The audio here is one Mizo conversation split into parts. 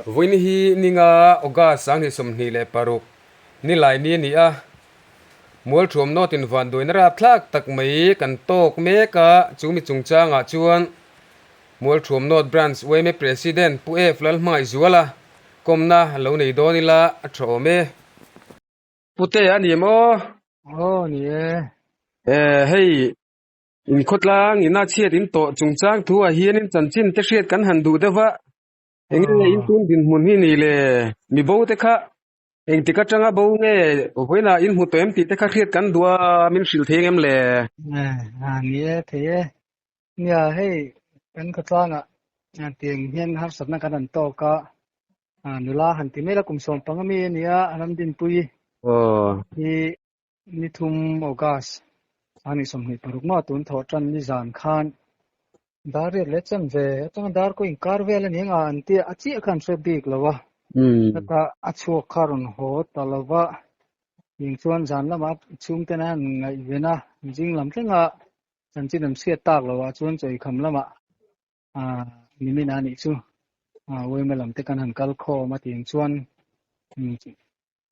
Vawiin hi ninga August 2026 nilai ni a ni a, Mualthuam nawtin vanduaina rapthlak tak mai kan tawk mek a, chu mi chungchangah chuan Mualthuam North Branch yma President Pu F Lalhmangaihzuala kawmna lo nei dawn ila a tha awm e. Pute a ni maw? Aw ni e. Hei inkhawtlang ina chhiat in tawh chungchang thu ah hianin chanchin te hriat kan han duh deuh a. Eng nge in tun dinhmun hi ni le? Mi bo te kha engtik atanga bo nge vawiinah in hmu tawh em tih te kha hriat kan duh a, min hrilh thei ang em le? A ni e, thei e. Nia hei kan khawtlangah tiang hian harsatna kan han tawk a, nula han ti mai la kum 15 mi a nia a ram dinpui hi ni thum August a ni 26 maw tun thawh tan ni zan khan dar riat leh chan ve atanga dar kaw inkar vel a ni anga an tia a chiah khan hre bik lo a heta a chhuak kha rawn haw ta lo va eng chuan zan lama chhungten a han ngaihven a zing lam thlenga chanchin an hriat tak lo ah chuan chawikham lamah ah nimin a nih chu ah uaima lam te kan han kal khawm a tiang chuan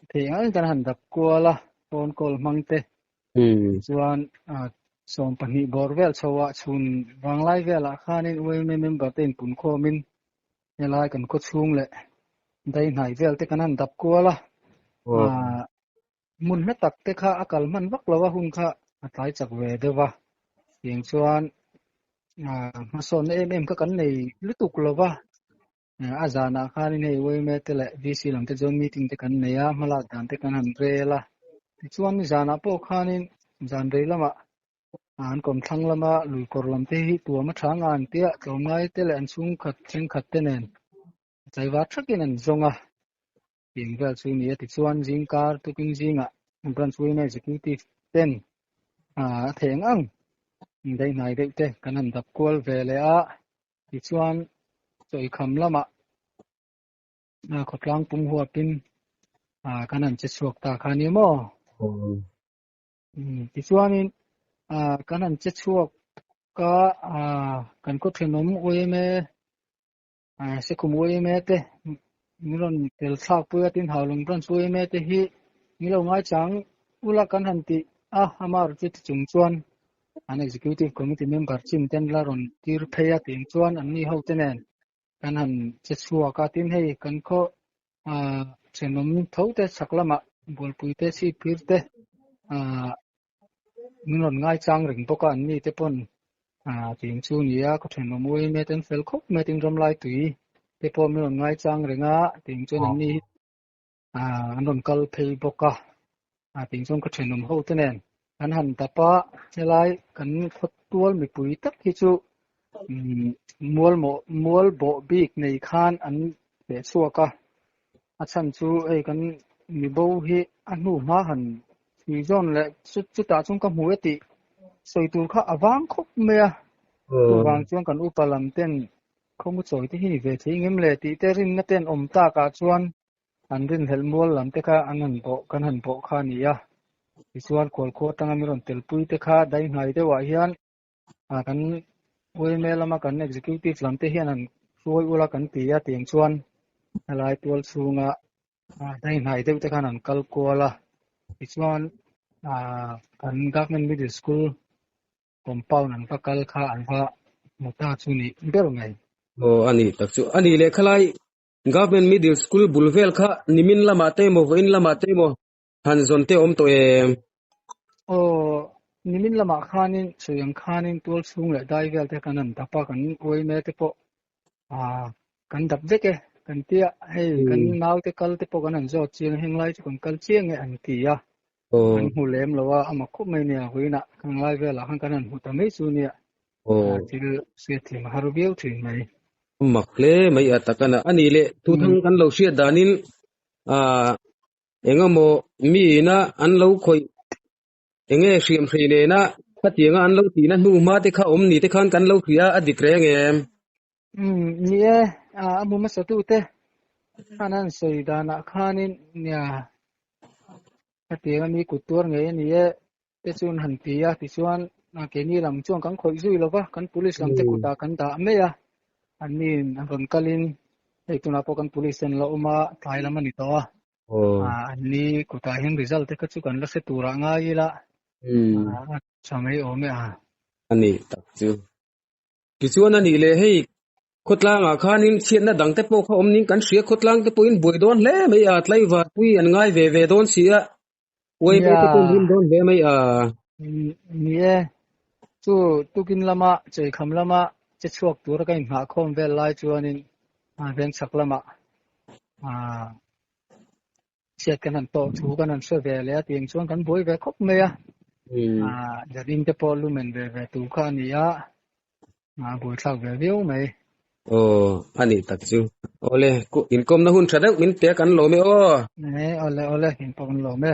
Theih ang kan han dap kual a, phone call hmang te chuan 12 bawr vel chho ah chhun vanglai velah khanin UMA member te inpun khawmin helai kan khaw chhung leh dai hnai vel te kan han dap kual a, hmun hla tak te kha a kal hman vak lo a hun kha a tlai chak ve deuh a, tiang chuan hmasawnna em em kha kan nei lutuk lo va. A zanah khanin hei UMA te leh VC lam te chuan meeting te kan nei a, hmalak dan te kan han rel a. Tichuan nizanah pawh khanin zan rei lamah an kawmthlang lama lui kawr lam te hi tuam a tha nga an tia, tlawmngai te leh an chhungkhat thenkhat te nen tlaivar thakin an zawng a. Tih vel chu ni a, tichuan zingkar tukin zingah Branch Women Executive ten a theih ang ang daihnai deuh te kan han dap kual ve leh a. Tichuan chawikham lamah khawtlang pum huapin kan han che chhuak ta kha a ni maw? Tichuanin kan han che chhuak a, kan khaw thenawm UMA, Sekhum UMA te min rawn tel thlak pui a, tin Haulawng Branch UMA te hi min lo ngaichang ula kan han tih a, ama rawh chu ti chung chuan an executive committee member chin ten la rawn tir phei a tih chuan an ni ho te nen kan han che chhuak a tin hei kan khaw ah thenawm tho te chhak lamah bualpui te chhip phir te ah min rawn ngai chang reng bawk a an ni te pawn ah tih chu a ni a khaw thenawm uaime te an fel khawp mai a tin ram lai tui te pawh min rawn ngai chang reng a tih chuan an ni hi ah an rawn kal phei bawk a ah tih chuan ka thenawm ho te nen an han dap a helai kan khaw tual mipui tak hi chu umm mual mawh mual bawh bik nei khan an feh chhuak a a chhan chu hei kan mibo hi a hnu hma han chhui zawn leh chu chutah chuan ka hmu e tih sawi tur kha a vang khawp mai a chuvang chuan kan upa lam ten Khawmu chawi te hi ni ve thei ngem le tih te rinna ten awm takah chuan an rinhlelh mual lam te kha an han bawh kan han bawh kha a ni a. Tichuan khualkhua atanga mi rawn telpui te kha daihnai deuhah hian ah kan UMA lama kan executive lam te hian han hruai ula kan ti a tiang chuan helai tual chhunga ah daihnai deuh te khan an kal kual a. Tichuan ah kan government middle school compound an va kal kha an va hmu ta chu nih ber mai. Aw a ni tak chu. A nih leh khalai Government Middle School bul vel kha nimin lamah te emaw vawiin lamah te emaw han zawn te awm tawh em? Aw nimin lamah khanin sawi ang khanin tual chhung leh dai vel te kan han dap a kan uaime te pawh ah kan dap vek e kan tia hei kan naute kal te pawh kan han zawt chiang a henglai chu kan kal chiang e an ti a. An hmu lem lo a, a mak khawp mai nia, vawiinah kan ngai velah khan kan han hmu ta mai chu nia, thil hriat thiam a har viau thin mai. Mak hle mai a tak a na. A nih leh thuthang kan lo hriat danin eng emaw mi ina an lo khawih eng nge hriam hrei nena khatianga an lo tihna hnu hma te kha awm ni te khan kan lo hria a dik reng em? Ni e, a hmu hmasa tu te khan an sawi danah khanin nia hetiang a mi kut tuar ngei a ni e te chu an han ti a, tichuan keini lam chuan kan khawih zui lo va, kan police lam te kutah kan dah mai a, an ni an rawn kalin Hei tunah pawh kan police an la awm a, tlai lam a ni tawh a. An ni kutah hian result te kha chu kan la hre turah ngai ila. A tha mai awm e a. A ni tak chu. Tichuan a nih leh hei khawtlangah khanin chhiatna dang te pawh kha awm ning kan hria khawtlang te pawhin buai dawn hle mai a, tlaivarpui an ngai ve ve dawn si a. Uai mai te pawhin rim dawn hle mai a. Ni e, chu tukin lama cheikham lama che chhuak tura ka inhnahkhawm vel lai chuanin veng chhak lamah chhiat kan han tawh thu kan han hre ve leh a tiang chuan kan buai ve khawp mai a. Zanin te pawh lumen ve ve tur kha a ni a, buaithlak ve viau mai. Aw, a nih tak chu. Awle, inkawmna hun tha deuh min pe a kan lawm e aw. Awle, awle, in pawh kan lawm e.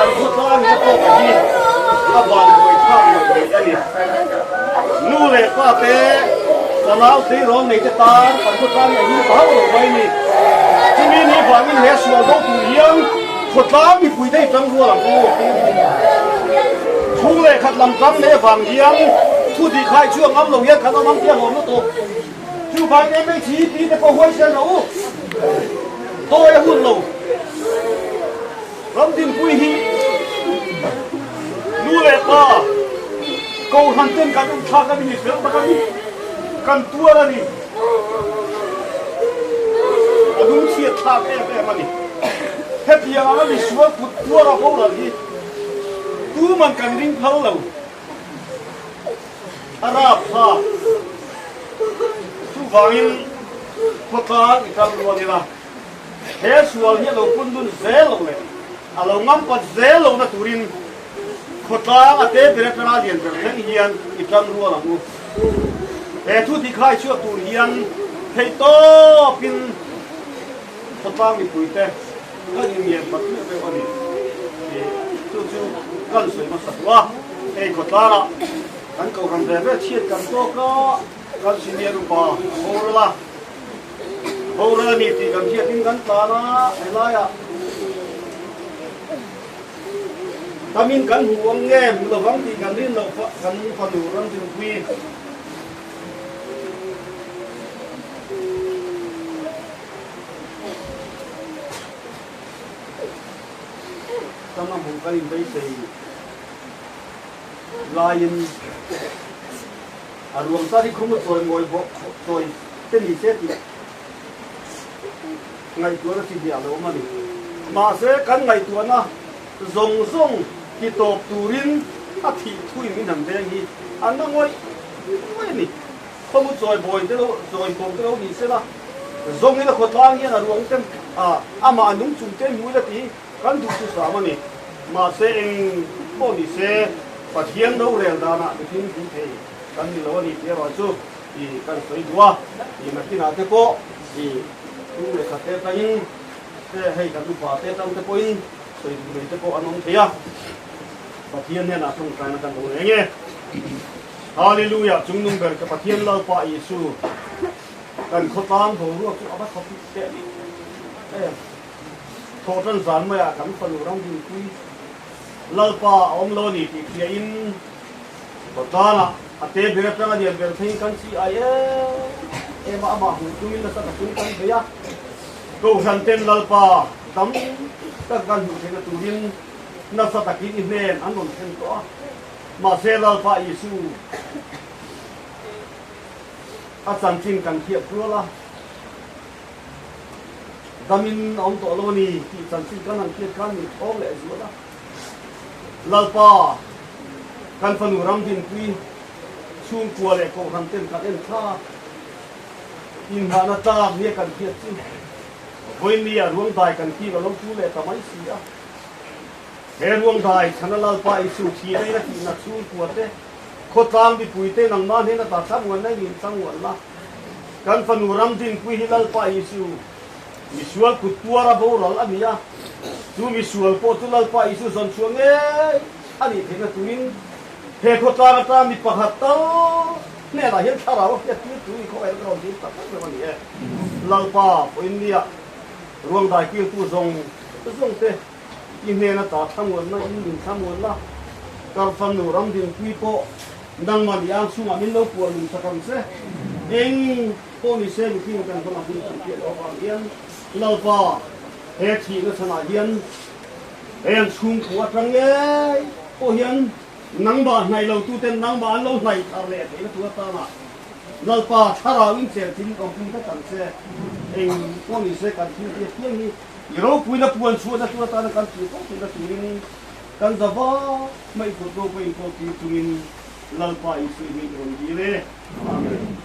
Kan khawtlang hi pawh hi a van buai thlak ngawih ngawih a ni. Nu leh pa te, fanau tleirawl nei te tan kan khawtlang hi a him ta hauh lo mai a ni. Chumi ni vangin he sual do tur hian khawtlang mipui te hi tang rual ang u. Chhung leh khat lam tang leh vang hian thu tih khai chu a ngam lo hian kan awm ang tih a hlawm lutuk. Chuvangin MHEP te pawh huaisen rawh u. Dawi a hun lo. Ram dinpui hi nu leh pa Kohhran ten kan um thlak a ni mi fel tak a ni. Kan tuar a ni. A lungchhiat thlak em em a ni. Hetiang anga misual kut tuar a boral hi tuman kan ring phal lo. A rap kha chuvangin khawtlang i kal rual ila, he sual hi a lo pun dun zel lo leh a lo ngam pat zel lohna turin khawtlang a te ber atanga lian ber thleng hian i tan rual ang u. He thu tikhai chhuak tur hian theihtawpin khawtlang mipuite Kan inngen tak meuh meuh a ni tih chu chu kan sawi hmasa duh a. Hei khawtlarah kan kohhran ve ve chhiat kan tawk a, kan senior upa a boral a, boral a ni tih kan hriatin kan tlan a, helaiah tamin kan hmu ang nge hmu lovang tih kan rin loh kan fanu Ramdinpuii. Tama hmuh kan inbeisei laiin a ruang tan hi khawmu chawi mawi bawk chawi te ni se tih ngaihtuahna chi hniah lo awm a ni. Mahse kan ngaihtuahna zawng zawng ti tawp turin a thih thuin min han veng hi a na ngawih ngawih a ni. Khawmu chawi bawi te lo chawi bawk te lo ni sela, zawng ila khawtlang hian a ruang te a amah a nung chung te hmu ila tih kan duh chu sam a ni. Mahse eng pawh ni se Pathian rorel danah mihring hmu thei kan ni lo a ni tih erawh chu i kan sawi duh a, i nakinah te pawh i. Chhung leh khat te atangin te hei kan upa te atang te pawhin sawi duh nei te pawh an awm thei a, Pathian hnenah tawngtaina kan lo reng e. Hallelujah Chungnung ber ka Pathian Lalpa Isu kan khawtlang boruak chu a va thawk teh ling em. Thawhtan zan maiah kan fanu ram dinpui Lalpa a awm lo a ni tih hriain khawtlangah a te ber atanga lian ber thlengin kan chi ai em em a, amah hmuh tumin nasa takin kan bei a. Kohhran ten Lalpa tam tak kan hmuh theihna turin nasa takin i hnen an rawn thlen tawh a. Mahse Lalpa Isu a chanchin kan hriat rual a. Damin a awm tawh lo a ni tih chanchin kan han hriat khan min thawng leh zual a. Lalpa, kan fanu Ramdinpui chhungkua leh kohhran ten kan en thlak. Inngahna tlak nia kan hriat chu vawinia ruangdai kan kik a lo tu leh ta mai si a. He ruangdai chhana Lalpa Isu thihna in a tihna chhungkua te, Khawtlang mipuite nangmah hnena ta thlamuanna in in thlamuanna kan fanu Ramdinpui hi Lalpa Isu misual kut tuara boral a ni a, chu misual pawh chu Lalpa Isu zawn chhuah ngei a nih theihna turin he khawtlang atang mi pakhat tal hnenah hian thlarau a hriat tir tur i khawngaihna ka rawn dil tak tak reuh a ni e. Lalpa pawhin nia ruangdai kiltu zawng zawng te I hnena ta thlamuanna in min thlamuanna Karfanu Ramdinpui pawh nangmah ni ang chhungah min lo puah lung sak ang che. Eng pawh ni se mihring kan hmang ang hun kan hriat loh avang hian Lalpa he thihna chhanah hian he an chhungkua atang ngei pawh hian nangmah hnaih lo tuten nangmah an lo hnaih thar leh theihna tur atana Lalpa thlarau in chel thil awmpui vek ang che. Eng pawh ni se kan thil hriat hian hi I ropuina puan chhuahna tur atana kan tih fo theihna turin kan za vak mai kut ropui inkawl tir chungin Lalpa Isua hi i rawn dil e. Amen.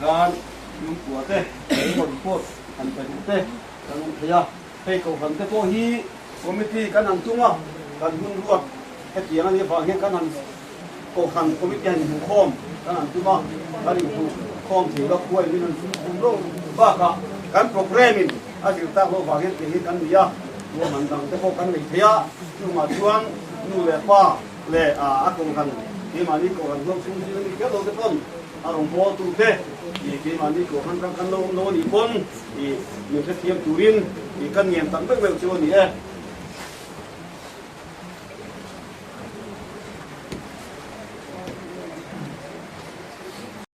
Khan lungkua te, kan report han pe duh te kan awm thei a. Hei kohhran te pawh hi committee kan han tung a, kan hun ruat hetiang a nih avang hian kan han kohhran committee han inhmuhkhawm kan han tum a, kan inhmuhkhawm thei lo khuai min han chhung lo bakah kan programme in a zir tak loh vang hian kei hi kan ni a, ruahman dang te pawh kan nei thei a, chungah chuan nu leh pa leh a kohhran keimahni kohhran huang chhung zing a ni kher lo te pawn a rawn bawl tu te ih keimahni kohhran ram kan lo awm lo a nih pawn ih min hrethiam turin ih kan ngen tak meuh meuh chu a ni e.